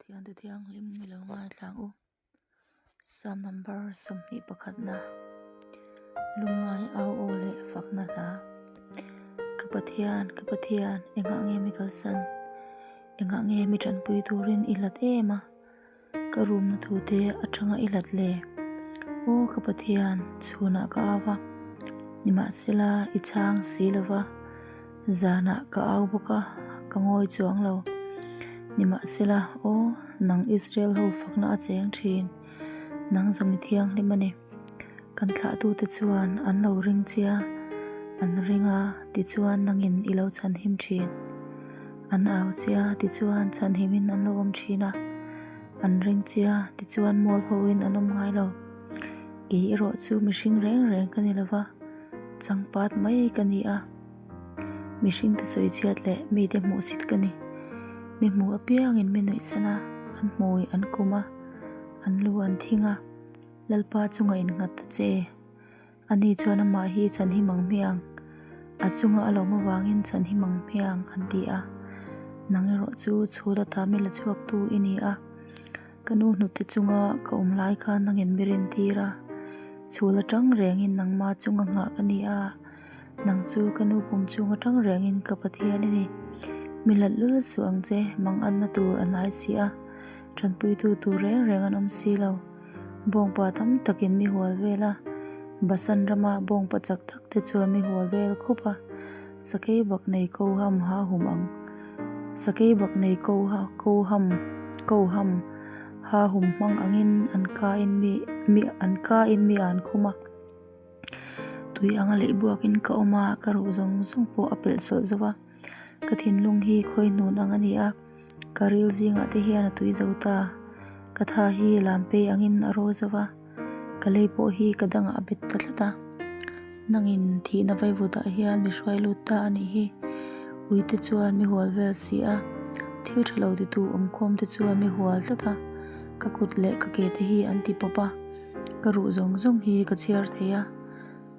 Pathian te thianghlim i lo ngaithla ang u. Psalm number 21 na Lungngai au aw leh fakna hla. Ka Pathian, ka Pathian, engah nge mi kalsan? Engah nge mi tanpui turin i hlat em a? Ka rumna thute atanga i hlat le. Aw ka Pathian, chhunah ka au va, nimahsela i chhang si lo va, zanah ka au bawk a, ka ngawi chuang lo. Nimahsela, aw, nang Israel ho fakna a cheng thin, nang zawng i thianghlim a ni. Kan thlahtute chuan an lo ring che a, an ring a, tichuan nangin i lo chhanhim thin. An au che a, tichuan chhanhimin an lo awm thin a, an ring che a, tichuan mual hoin an awm ngai lo. Kei erawh chu mihring reng reng ka ni lo va, changpat mai ka ni a. Mihringte sawichhiat leh mite hmuhsit ka ni. Mi hmu apiangin mi nuihsan a, an hmui an kum a, an lu an thing a. Lalpa chunga innghat ta che. Ani chuan amah hi chhanhim ang hmiang, a chunga a lawm avangin chhanhim ang hmiang an ti a. Nang erawh chu chhul ata mi la chhuaktu i ni a. Ka nu hnute chunga ka awm lai khan nangin mi rintir a. Chhul atang rengin nangma chunga nghah ka ni a. Nang chu ka nu pum chung atang rengin ka Pathian i ni. Mi hlat lul suh ang che, manganna tur a hnai si a. Tanpuitu tur reng reng an awm si lo. Bawngpa tam takin mi hual vel a, Basan rama bawngpa chak tak te chuan mi hual vel khup a, sakei bak nei ko ham ha hum ang, sakei bak nei ko ha ko ham ko ham ha hum hmang angin an ka in mi mi an ka in mi an khum a. Tui anga leh buakin ka awm a, ka ruh zawng zawng pawh a pelh sawlh zo va, ka thinlung hi khawi hnun ang a ni a, ka ril zingah te hian a tui zo ta, ka tha hi lam pei angin a ro zo va, ka lei pawh hi ka dangah a bet ta tlat a, nangin thihna vaivutah hian mi hruai lut ta a nih hi, uite chuan mi hual vel si a, thil tha lo titu awmkhawm te chuan mi hual tlat a, ka kut leh ka ke te hi an ti pawp a. Ka ruh zawng zawng hi ka chhiar thei a,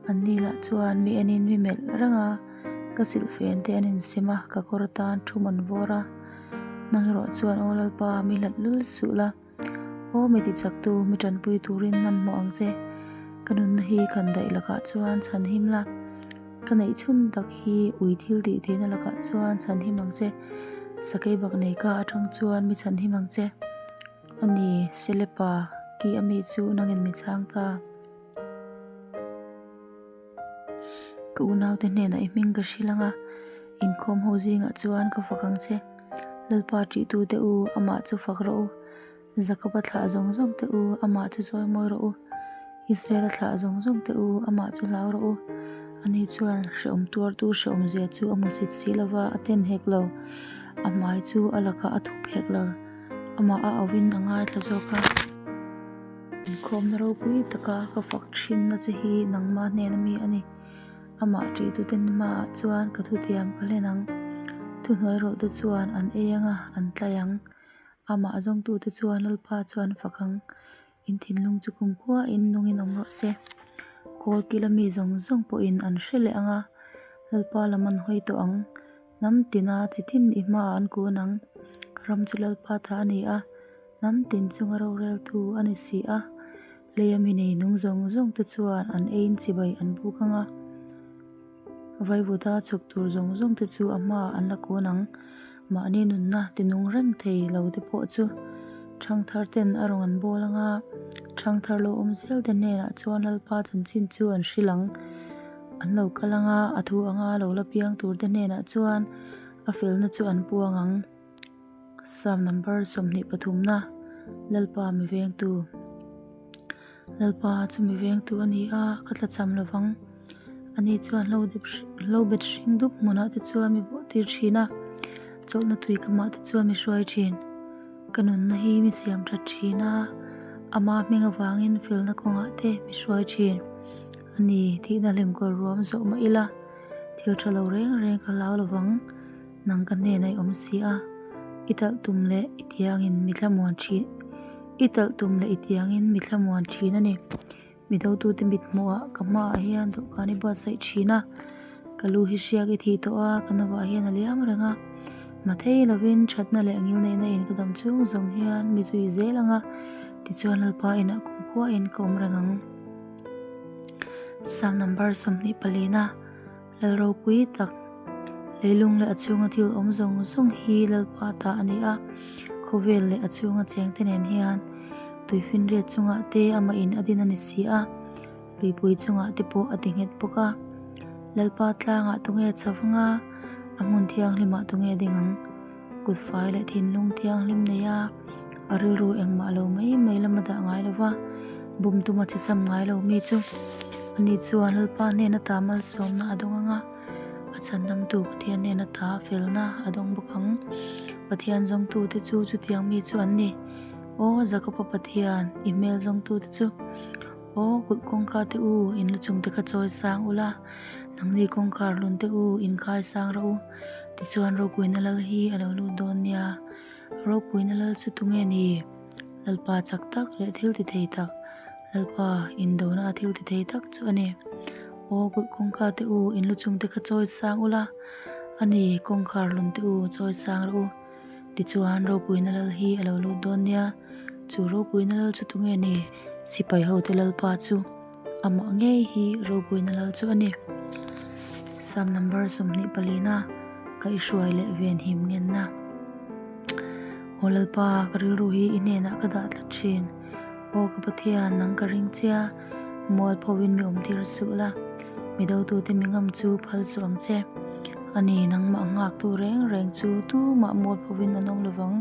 anni lah chuan mi enin mi melh reng a, ka silhfen te an insem a, ka kawr atan thum an vawr a. Nang erawh chuan Aw Lalpa, mi hlat lul suh la, Aw mi tichaktu, mi tanpui turin hmanhmawh ang che. Ka nunna hi khan daih lakah chuan chhan him la, ka neih chhun tak hi ui thil tih theihna lakah chuan chhan him ang che, sakei bak nei ka atang chuan mi chhan him ang che. A ni, Selepa, ki a mi chu nangin mi chhang ta. Ka unaute hnenah i hming ka hrilh ang a, inkhawm ho zingah chuan ka fak ang che. Lalpa ṭihtute u, amah chu fak rawh u. Jakoba thlah zawng zawngte u, amah chu chawi mawi rawh u. Israela thlah zawng zawngte u, amah chu hlau rawh u. Ani chuan hrehawm tuartu hrehawmzia chu a hmusit si lova, a ten hek lo. A hmai chu a lakah a thup hek lo. Amah a auin a ngaithla zawk a. Inkhawmna ropui taka ka fak thinna che hi nangmah hnena mi a ni. Amah ṭihtute hmaah chuan ka thutiam ka hlen ang. Thuhnuairawhte chuan an ei ang a, an tlai ang. Amah zawngtute chuan Lalpa chu an fak ang. In thinlung chu kumkhuain nungin awm rawh se. Kawl kila mi zawng zawng pawhin an hre leh ang a, Lalpa lam an hawi tawh ang. Hnam tina chi tin i hmaah an kun ang. Ram chu Lalpa ta a ni a, hnam tin chunga roreltu a ni si a. Leia mi nei nung zawng zawng te chuan an eiin chibai an buk ang a. Vaivuta chhuk tur zawng zawng te chu a hmaah an la kun ang. Mahni nunna tinung reng thei lo te pawh chu ṭhangthar ten a rawn an bawl ang a, ṭhangthar lo awm zel te hnenah chuan Lalpa chanchin chu an hrilh ang. An lo kal ang a, a thu anga lo la piang tur te hnenah chuan a felna chu an puang ang. Psalm number 23 na Lalpa mi vengtu. Lalpa chu mi vengtu a ni a, ka tlacham lovang. Ani chuan hlo dep hlo bet hring dup hmunah te chuan mi bawh tir thin a, chawlhna tui kamah te chuan mi hruai thin. Ka nunna hi mi siam that thin a, ama hming avangin felna kawngah te mi hruai thin. A ni, thihna hlimkawr ruam zawh mah ila, thil tha lo reng reng ka hlau lovang. Nang ka hnenah i awm si a, i talh tum leh i tiangin mi thlamuan thin, i talh tum leh i tiangin mi thlamuan thin a ni. Mi dotute mit hmuhah ka hmaah hian dawhkan i buatsaih thin a, ka lu hi hriak i thih tawh a, ka novah hian a liam reng a. Mathei lovin thatna leh ngilneihna in ka dam chung zawng hian mi zui zel ang a, tichuan Lalpa inah kumkhua in ka awm reng ang. Psalm number 24na Lal ropui tak, leilung leh a chhunga thil awm zawng zawng hi Lalpa ta a ni a, khawvel leh a chhunga chengte nen hian tuifinriat chungah te amah in a din a ni si a, luipui chungah te pawh a ti nghet bawk a. Lalpa tlangah tunge chho vang a, a hmun thianghlimah tunge ding ang? Kut fai leh thinlung thianghlim nei a, a rilru engmah lo mai mai lama dah ngai lo va, bum tuma che cham ngai lo mi chu ani chuan Lalpa hnen ata malsawmna a dawng ang a, a chhandamtu Pathian hnen ata felna a dawng bawk ang. Pathian zawngtute chu chutiang mi chu an ni. Aw Jakoba Pathian, i hmel zawngtute chu! Aw kulh kawngka te u, in lu chung te kha chawi sang ula, nangni kawngkhar hlun te u, in khai sang rawh u. Tichuan ropuina lal hi a lo lut dawn nia. Ropuina lal chu tunge ni? Lalpa chak tak leh thil ti thei tak, Lalpa indona a thil ti thei tak chu a ni. Aw kulh kawngka te u, in lu chung te kha chawi sang ula, a ni, kawngkhar hlun te u, chawi sang rawh u. Tichuan, ropuina lal hi a lo lut dawn nia. Chu ropuina lal chu tunge ni? Sipai hote lalpa chu amah ngei hi ropuina lal chu a ni. Psalm number 24 na kaihhruai leh venhim ngenna. Aw Lalpa, ka rilru hi i hnenah ka dah tlat thin. Aw ka Pathian, nang ka ring che a, mualphovin mi awmtir suh la, mi dotute mi ngam chu phal suh ang che. A ni, nangmah nghaktu reng reng chu tumah mualphovin an awm lovang,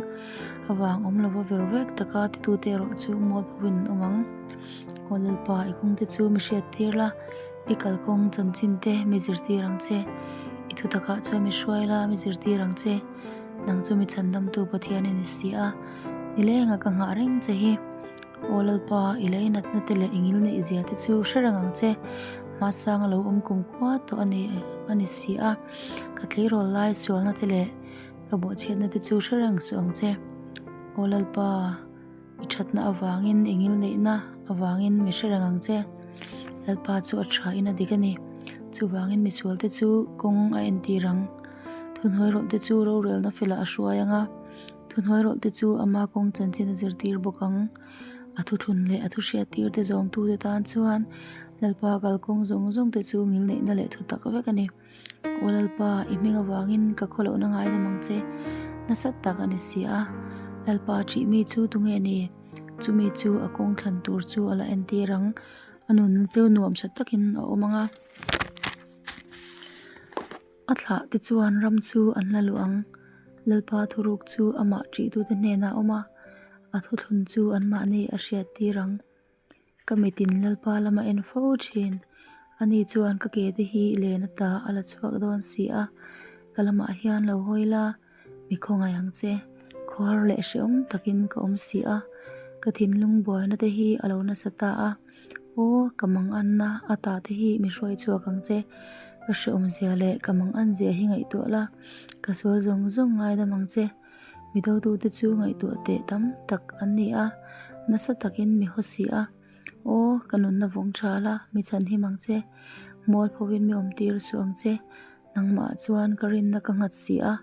avang awm lova ver vek taka titute erawh chu mualphovin an awm ang. Aw Lalpa, i kawngte chu mi hriattir la, i kalkawng chanchinte mi zirtir ang che. I thutakah chuan mi hruai la, mi zirtir ang che. Nang chu mi chhandamtu Pathian i ni si a, nilenga ka nghah reng che hi. Aw Lalpa, i leinatna te leh i ngilneih zia te chu hre reng ang che. Hmasang a lo awm kum khua tawh a ni a ni si a, ka tleirawl lai sualna te leh ka bawhchhiatna te chu hre reng suh ang che. Aw Lalpa, i thatna avangin i ngilneihna avangin mi hre reng ang che. Lalpa chu a tha in a dik a ni. Chuvangin misualte chu kawng a entir ang. Thuhnuai rawlhte chu rorelna felah a hruai ang a. Thuhnuai rawlhte chu ama kawng chanchin a zirtir bawk ang. A thuthlun leh a thuhriattir te zawmtute tan chuan Lalpa kalkawng zawng zawng te chu ngilneihna leh thu tak vek a ni. Aw Lalpa, i hming avangin ka khawlohna ngaidam ang che. Nasa tak a ni si a. Lalpa ṭih mi chu tunge ni? Chumi chu a kawng thlan tur chu a la entir ang. A nunna chu nuamsa takin a awm ang a. A thlah te chuan ram chu an la luh ang. Lalpa thuruk chu amah ṭihtute hnenah a awm a, a thuthlun chu anmahni a hriattir ang. Ka mitin Lalpa lama en fo ṭhin. Ani chuan ka ke te hi len ata a la chhuak dawn si a, ka lamah hian lo hawi la. Mi khawngaih ang che, khawhar leh hrehawm takin ka awm si a, ka thinlung buaina te hi a lo nasa ta a, aw ka manganna a ta te hi mi hruai chhuak ang che, ka hrehawm zia leh ka mangan zia hi ngaihtuah la, ka sual zawng zawng ngaidam ang che, mi dotute chu ngaihtuah teh tam tak an ni a, nasa takin mi haw si a, aw ka nunna vawng tha la, mi chhanhim ang che, mualphovin mi awmtir suh ang che. Nangmah chuan ka rinna ka nghat si a,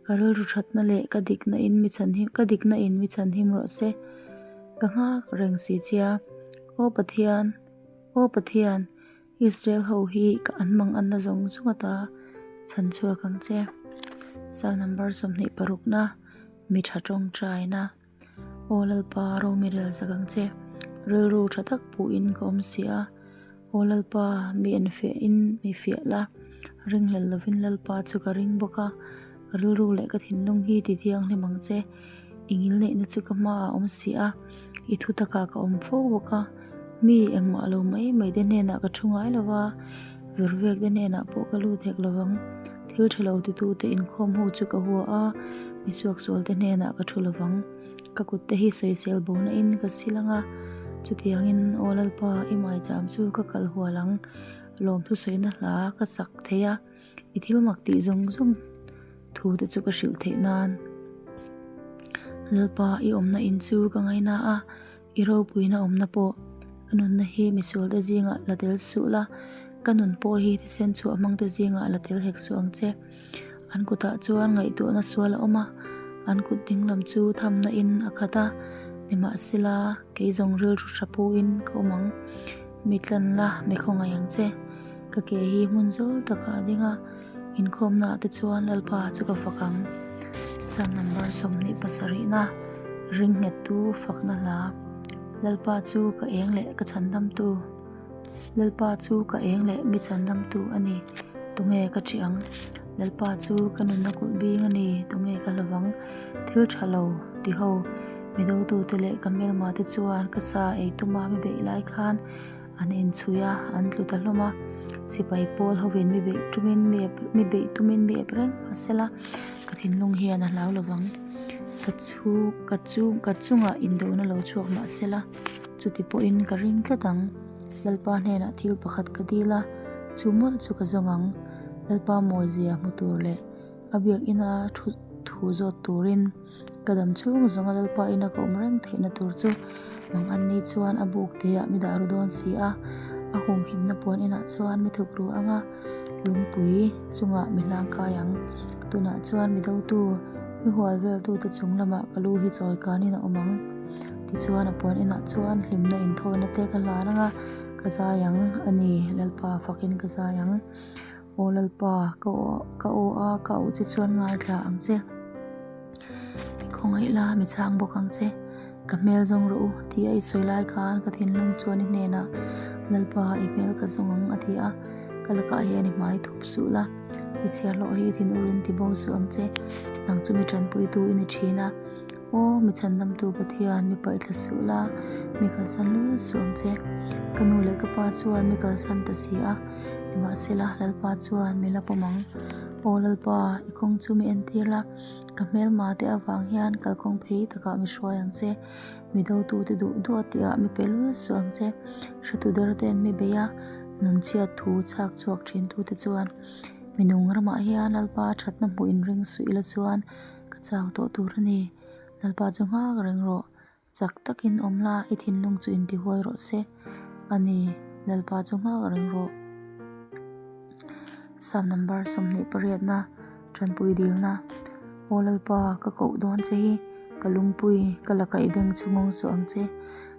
ka rilru thatna leh ka dikna in mi chhanhim ka dikna in mi chhanhim rawh se. Ka nghak reng si che a, Aw Pathian, Aw Pathian, Israel ho hi ka an mang anna zawng zawng ata chhan chhuak ang che. Psalm number 26 na, Mi tha tawngtaina. Aw Lalpa, ro mi rel zak ang che. Rilru tha tak puhin ka awm si a. Aw Lalpa, mi enfiahin mi fiah la. Ringhlel lovin Lalpa chu ka ring bawk a. Ka rilru leh ka thinlung hi ti thianghlim ang che. I ngilneihna chu ka hmaah a awm si a. I thu takah ka awm fo bawk a. Mi engmah lo mai mai te hnenah ka thu ngai lo va, virvek te hnenah pawh ka lut hek lo vang. Thil tha lo titute inkhawm ho chu ka hua a, mi suaksual te hnenah ka thu lo vang. Ka kut te hi sawisel bona in ka sil ang a, chutiangin Aw Lalpa, i maicham chu ka kal hual ang. Lawmthu sawina hla ka sak thei a, i thil mak tih zawng zawng thu te chu ka hrilh theih nan. Lalpa, i awmna in chu ka ngaina a, I ropuina awmna pawh ka nunna hi misualte zingah la tel suh la, ka nun pawh hi thisen chhuah hmangte zingah la tel hek suh ang che. An kutah chuan ngaihtuahna sual a awm a, an kut dinglam chu thamna in a khat a, nimahsela kei zawng rilru tha puin ka awm ang. Mi tlan la, mi khawngaih ang che. Ka ke hi hmun zawl takah a ding a, inkhawmnaah te chuan Lalpa chu ka fak ang. Psalm number 27na, Ring nghettu fakna hla. Lalpa chu ka eng leh ka chhandamtu. Lalpa chu ka eng leh mi chhandamtu a ni, tunge ka ṭih ang? Lalpa chu ka nunna kulh bing a ni, tunge ka hlavang? Thil ṭha lo tiho mi dotute leh ka hmelmate chuan ka sa ei tuma mi beih lai khan an inchhui a, an tlu ta hlawm a. Sipai pawl hovin mi beih tumin mi ep mi beih tumin mi ep reng mah sela ka thinlung hian a hlau lovang. Ka chhu ka chu ka chungah indona lo chhuak mah sela. Chuti pawhin ka ring tlat ang. Lalpa hnenah thil pakhat ka dil a, chu mawlh chu ka zawng ang. Lalpa mawizia hmu tur leh a biak ina thu thu zawt turin ka dam chhung zawnga Lalpa ina ka awm reng theihna tur chu mang an ni chuan a buk teiah mi dah ru dawn si a. A humhimna puan inah chuan mi thuk ru ang a, lungpui chungah mi hlang kai ang. Tunah chuan mi dotu, mi hual veltute chung lamah ka lu hi chawi kanin a awm ang. Tichuan a puan inah chuan hlimna inthawina te ka hlan ang a, ka zai ang a ni, Lalpa fakin ka zai ang. Aw Lalpa, ka aw ka aw a, ka auh che chuan ngaithla ang che. Mi khawngaih la, mi chhang bawk ang che. Ka hmel zawng rawh u, tih a i sawi lai khan ka thinlung chuan i hnenah, Lalpa, i hmel ka zawng ang a ti a, ka lakah hian i hmai thup suh la, i chhiarhlawh hi thinur in ti bo suh ang che, nang chu mi tanpuitu i ni thin a. Aw, mi chhandamtu Pathian, mi paihthla suh la, mi kalsan lul suh ang che. Ka nu leh ka pa chuan mi kalsan ta si a, nimahsela Lalpa chuan mi la pawm ang. Aw Lalpa, i kawng chu mi entir la, ka hmelma te avang hian kalkawng phei takah mi hruai ang che. Mi dotute duh duh a tihah mi pe lul suh ang che. Hretu der ten mi bei a, nunchhiat thu chhak chhuak thintute chuan mi nung ramah hian Lalpa thatna hmuh inring suh ila chuan Ka chau tawh tur a ni. Lalpa chu nghak reng rawh. Chak takin awm la, i thinlung chu intihuai rawh se. A ni, Lalpa chu nghak reng rawh. Psalm number 28na, Tanpui dilna. Aw Lalpa, ka koh dawn che hi, ka lungpui, ka laka i beng chu ngawng suh ang che.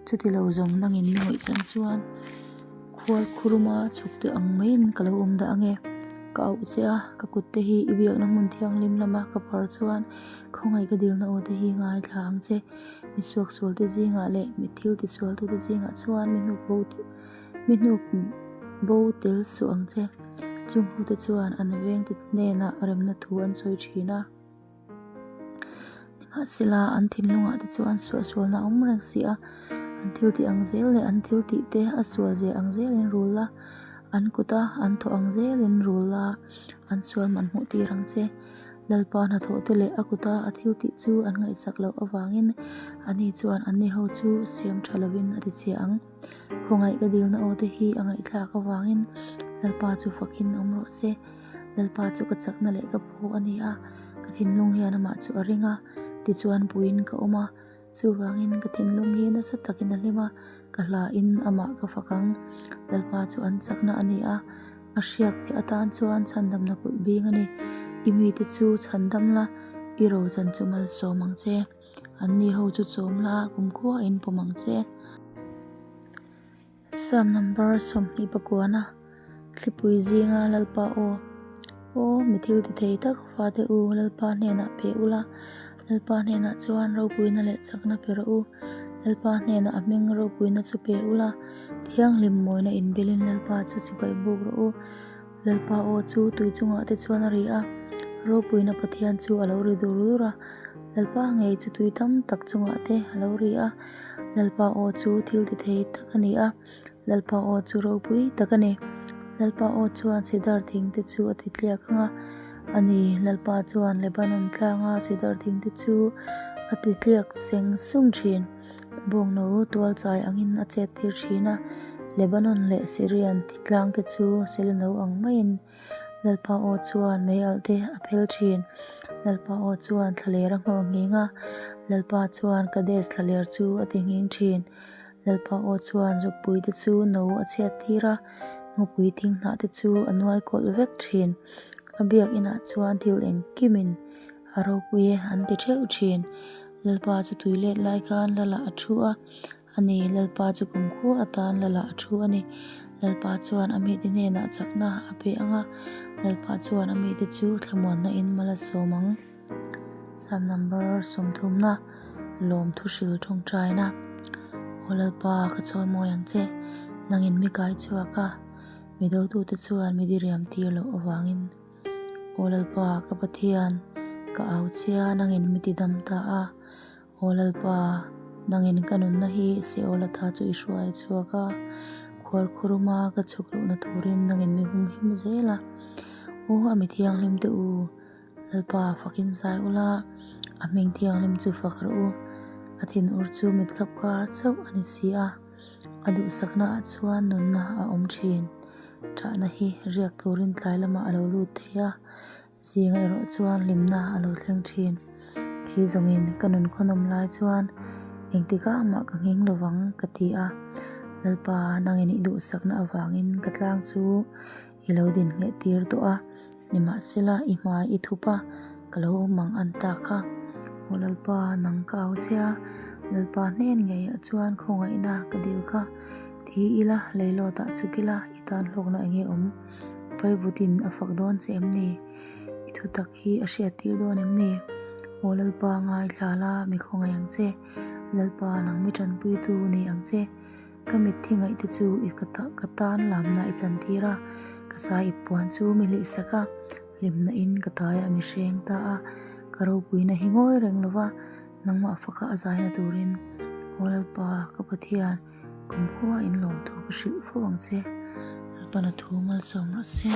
Chuti lo zawng nangin mi ngawihsan chuan Khual khuruma chhuk te ang maiin ka lo awm dah ange. Ka auh che a, ka kut te hi i biakna hmun thianghlim lama ka phar chuan khawngaih ka dilna aw te hi ngaithla ang che. Mi suaksual te zingah leh mi thil tisual tu te zingah chuan mi hnuk bo mi hnuk bo tel suh ang che. Chung ho te chuan an veng te hnenah remna thu an sawi thin a. Nimahsela, an thinlungah te chuan suahsualna a awm reng si a, an thil tih ang zel leh an thil tih te a sual zia ang zelin rul la, an kuta an thawh ang zelin rul la, an sual man hmuh tir ang che. Lalpa hnathawh te leh a kuta a thil tih chu an ngaihsak loh avangin ani chuan anni ho chu siam tha lovin a ti chhia ang. Khawngaih ka dilna aw te hi a ngaihthlak avangin Lalpa chu fakin awm rawh se. Lalpa chu ka chakna leh ka phu a ni a, ka thinlung hian amah chu a ring a, tichuan puiin ka awm a. Chuvangin ka thinlung hi nasa takin a hlim a, ka hlain amah ka fak ang. Lalpa chu an chakna a ni a, a hriak te atan chuan chhandamna kulh bing a ni. I mite chu chhandam la, i rochan chu malsawm ang che. Anni ho chu chawm la, kumkhua in pawm ang che. Psalm number 29a, Thlipui zinga Lalpa aw, Aw, mi thil ti thei tak fate u, Lalpa hnenah pe ula, Lalpa hnenah chuan ropuina leh chakna pe rawh u. Lalpa hnenah a hming ropuina chu pe ula, thianghlim mawina inbelin Lalpa chu chibai buk rawh u. Lalpa aw chu tui chungah te chuan a ri a, ropuina Pathian chu a lo ri dur dur a. Lalpa ngei chu tui tam tak chungah te a lo ri a. Lalpa aw chu thil ti thei tak a ni a, Lalpa aw chu ropui tak a ni. Lalpa aw chuan sidar thing te chu a ti tliak ang a, a ni, Lalpa chuan Lebanon tlanga sidar thing te chu a ti tliak seng sung thin. Bawngno tualchai angin a chet tir thin a, Lebanon leh Syrian tlang te chu selno ang maiin Lalpa aw chuan mei alh te a phel thin. Lalpa aw chuan thlaler a nghawr nghing a, Lalpa chuan Kadesh thlaler chu a ti nghing thin. Lalpa aw chuan zukpui te chu no a chhiat tir a, ngawpui thing hnah te chu a nuai kawlh vek thin. A biak inah chuan thil engkimin a ropui e an ti theuh thin. Lalpa chu tui let lai khan Lalah a thu a, a ni, Lalpa chu kumkhua atan Lalah a thu a ni. Lalpa chuan a mite hnenah chakna a pe ang a, Lalpa chuan a mite chu thlamuanna in mal a sawm ang. Psalm number sawmthumna, Lawmthu hril tawngtaina. Aw Lalpa, ka chawi mawi ang che, nangin mi kai chhuak a, mi dotute chuan mi diriam tir loh avangin. Aw Lalpa, ka Pathian, ka au chia, nangin mi tidam ta a. Aw Lalpa, nangin ka nunna hi Seol ata chu i hruai chhuak a, khuarkhuruma ka chhuk lohna turin nangin mi humhim zel a. Aw a mi thianghlim te u, Lalpa fakin zai ula, a hming thianghlim chu fak rawh u. A thinur chu mitkhap kar chauh a ni si a, a duhsakna ah chuan nunna a awm thin. Ṭahna hi riak turin tlai lamah a lo lut thei a, zinga erawh chuan hlimna a lo thleng thin. Kei zawngin ka nun khawnawm lai chuan engtikah mah ka nghing lovang ka ti a, Lalpa nangin i duhsakna avangin ka tlang chu I lo din ngheh tir tawh a, nimahsela i hmai i thup a, ka lo awm ang an ta kha. Aw Lalpa, nang ka au che a, Lalpa hnen ngeiah chuan khawngaihna ka dil kha. Thi ila, leilawtah chhuk ila, i tan hlawkna eng nge awm? Vaivutin a fak dawn che em ni? I thutak hi a hriat tir dawn em ni? Aw Lalpa, ngaithla la, mi khawngaih ang che. Lalpa, nang mi tanpuitu ni ang che. Ka mitthi ngaihte chu i ka tan lamna i chantir a, ka sai ip puan chu mi hlihsak a, hlimna in ka taiah mi hreng ta a, ka ropuina hi ngawi reng lova nangmah faka a zaina turin Aw Lalpa, ka Pathian, kumkhua in lawmthu ka hrilh fo ang che, Lalpana thu malsawm rawh se.